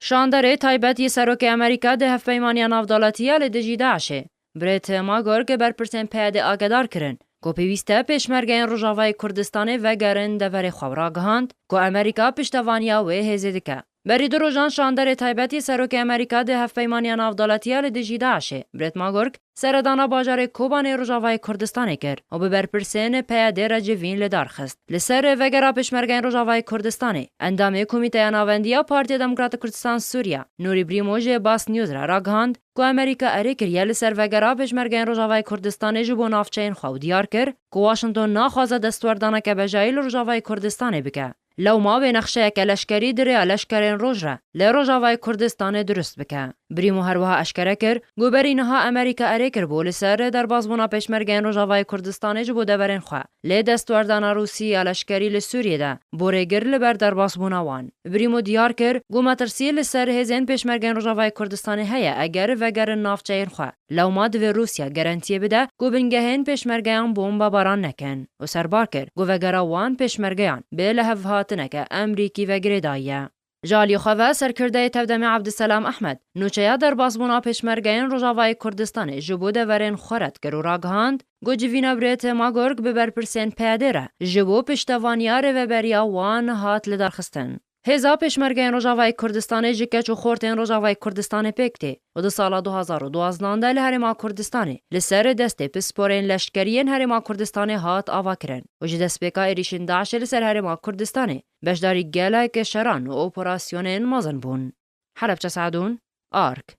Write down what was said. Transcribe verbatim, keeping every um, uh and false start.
Şandarê taybet yê Serokê Amerîka di hevpeymaniya navdewletî ya li dijî DAIŞê, Brett McGurk, berpirsên P Y D agedar kirin ku pêwîst e pêşmergeyên Rojavayê Kurdistanê vegerin deverê xwe û ragihand ku Amerîka piştevaniya wê hêzê dike. Berî du rojan şandarê taybet yê Serokê Amerîka di hevpeymaniya navdewletî ya li dijî DAIŞê, Brett McGurk, seredana bajarê Kobanê Rojavayê Kurdistanê kir û bi berpirsên P Y D re civîn li dar xist. Li ser vegera pêşmergeyên Rojavayê Kurdistanê, endamê Komîteya Navendî ya Partiya Demokratîk Kurdistan Sûriye, Nûrî Brîmo ji Basnews re ragihand ku Amerîka erê kiriye li ser vegera pêşmergeyên Rojavayê Kurdistanê ji bo navçeyên xwe û diyar kir ku Washington naxwaze destwerdaneke bejayî li Rojavayê Kurdistanê bike. Lewma wê nexşeyeke leşkerî di rêya leşkerên roj re li Rojavayê Kurdistanê dirust bike. Brîmo her wiha eşkere kir ku berî niha Amerîka erê kiribû li ser derbasbûna pêşmergeyên Rojavayê Kurdistanê ji bo deverên xwe, lê destwerdana Rûsî ya leşkerî li Sûriyê de bû rêgir li ber derbasbûna wan. Brîmo diyar kir ku metirsî li ser hêzên pêşmergeyên Rojavayê Kurdistanê heye eger vegerin navçeyên xwe. Lewma divê Rûsya gerentiyê bide ku bingehên pêşmergeyan bombebaran nekin û serbar kir ku vegera wan pêşmergeyan bi lihevhatineke Amerîkî ve girêdayî ye. Ji alî xwe ve serkirdeyê Tevdemê Abdiselam Ehmed nûçeya derbasbûna pêşmergeyên Rojavayê Kurdistanê ji bo deverên xwe red kir û ragihand ku civîna Brett McGurk bi berpirsên P Y D re ji bo piştevaniya rêveberiya wan hat lidarxistin. Hêza pêşmergeyên Rojavayê Kurdistanê ji keç û xortên Rojavayê Kurdistanê pêk tê û di sala du hazar û duwazdeh de li Herêma Kurdistanê li ser destê pisporên leşkerî yên Herêma Kurdistanê hat avakirin û ji destpêka êrîşên DAIŞê li ser Herêma Kurdistanê beşdarî gelek şeran û operasyonên mezin bûn. Helebçe Sadûn, Ark.